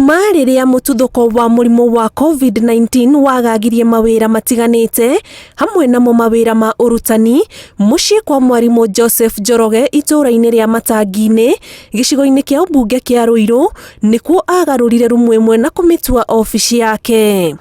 Kuma rĩrĩa mũtuthũko wa mũrimũ wa COVID-19 wagagirie mawĩra matiganĩte hamwe namo mawĩra ma ũrutani, mũciĩ kwa mwarimũ Joseph Njoroge itũũra-inĩ rĩa Matangi-inĩ gĩcigo-inĩ kĩa ũmbunge kĩa Ruiru nĩkuo agarũrire rumu ĩmwe na kũmĩtua obici yake.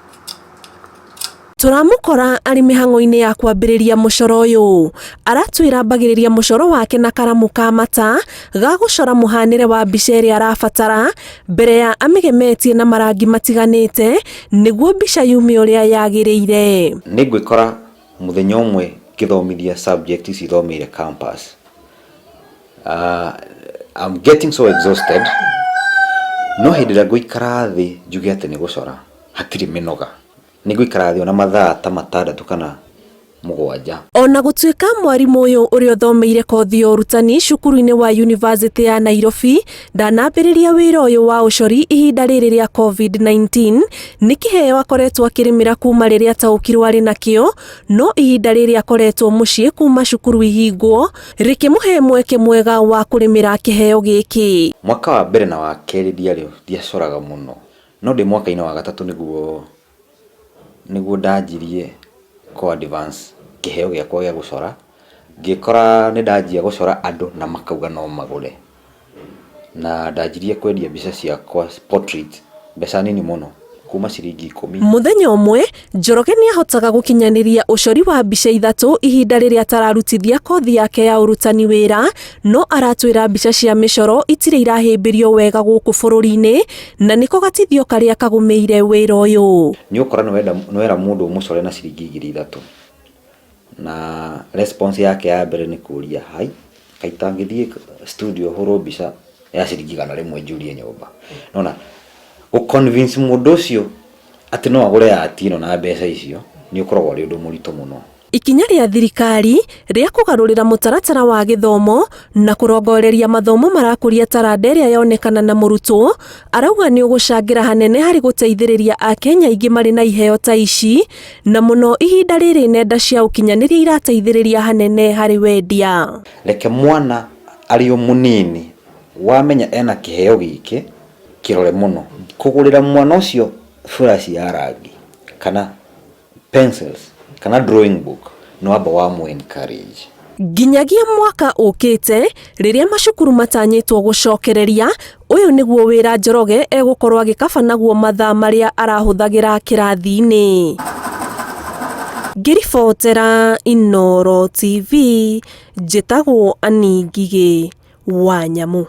Tũramũkora arĩ mĩhang'o-inĩ ya kwambĩrĩria mũcoro ũyũ. Aratwĩra ambagĩrĩria mũcoro wake na karamu ka mata ga gũcora mũhanĩre wa mbica ĩrĩa arabatara mbere ya amĩgemetie na marangi matiganĩte nĩguo mbica yume ũrĩa yagĩrĩire. Nĩ ngwĩkora mũthenya ũmwe ngĩthomithia subject ici thomeire campus. I'm getting so exhausted no hĩndĩ ĩrĩa ngũikara thĩ njuge atĩ nĩ gũcora hatirĩ mĩnoga. Nĩ ngũikara thĩ ona mathaa ta matandatũ kana mũgwanja. Ona gũtuĩka mwarimũ ũyũ ũrĩa ũthomeire kothi ya ũrutani cukuru-inĩ wa yunivasĩtĩ ya Nairobi ndanambĩrĩria wĩra ũyũ wa ũcori ihinda rĩrĩ rĩa COVID-19, nĩ kĩheo akoretwo akĩrĩmĩra kuma rĩrĩa ataũkirwo arĩ nakĩo, no ihinda rĩrĩ akoretwo mũciĩ kuma cukuru ihingwo rĩkĩmũhe mweke mwega wa kũrĩmĩra kĩheo gĩkĩ. Mwaka wa mbere na wa kerĩ ndiarĩ ndiacoraga mũno, no ndĩ mwaka-inĩ wa gatatũ nĩguo nĩguo ndanjirie kũ advance kĩheo gĩakwa gĩa gũcora, ngĩkora nĩ ndanjia gũcora andũ na makauga no magũre. Na ndanjirie kwendia mbica ciakwa portrait mbeca nini mũno kuma ciringi ikũmi. Mũthenya ũmwe, Njoroge nĩ ahotaga gũkinyanĩria ũcori wa mbica ithatũ ihinda rĩrĩa atararutithia kothi yake ya ũrutani wĩra, no aratwĩra mbica cia mĩcoro itirĩ irahĩmbĩrio wega gũkũ bũrũri-inĩ na nĩko gatithio karĩa kagũmĩire wĩra ũyũ. Nĩ ũgũkora nĩ wera mũndũ ũmũcore na ciringi 3000 na response yake ya mbere nĩ kũria hai, kaĩ itangĩthiĩ studio hũrwo mbica ya ciringi 100 njurie nyũmba. Nĩ wona, gũ convince mũndũ ũcio atĩ no agũre art ĩno na mbeca icio nĩ ũkoragwo ũrĩ ũndũ mũritũ mũno. Ikinya rĩa thirikari rĩa kũgarũrĩra mũtaratara wa gĩthomo na kũrongoreria mathomo marakũria taranda ĩrĩa yonekana na mũrutwo, arauga nĩ ũgũcangĩra hanene harĩ gũteithĩrĩria Akenya aingĩ marĩ na iheo ta ici, na mũno ihinda rĩrĩ nenda cia ũkinyanĩria irateithĩrĩria hanene harĩ wendia. Reke mwana arĩ o mũnini wamenya ena kĩheo gĩkĩ, kĩrore mũno. Kũgũrĩra mwana ũcio brush ya rangi kana pencils kana drawing book nĩ wamba wamũ encourage. Nginyagia mwaka ũkĩte rĩrĩa macukuru matanyĩtwo gũcokereria, ũyũ nĩguo wĩra Njoroge egũkorwo agĩkaba naguo mathaa marĩa arahũthagĩra kĩrathi-inĩ. Ngĩribotera Inooro TV, njĩtagwo Annie Ngigĩ wa Nyamũ.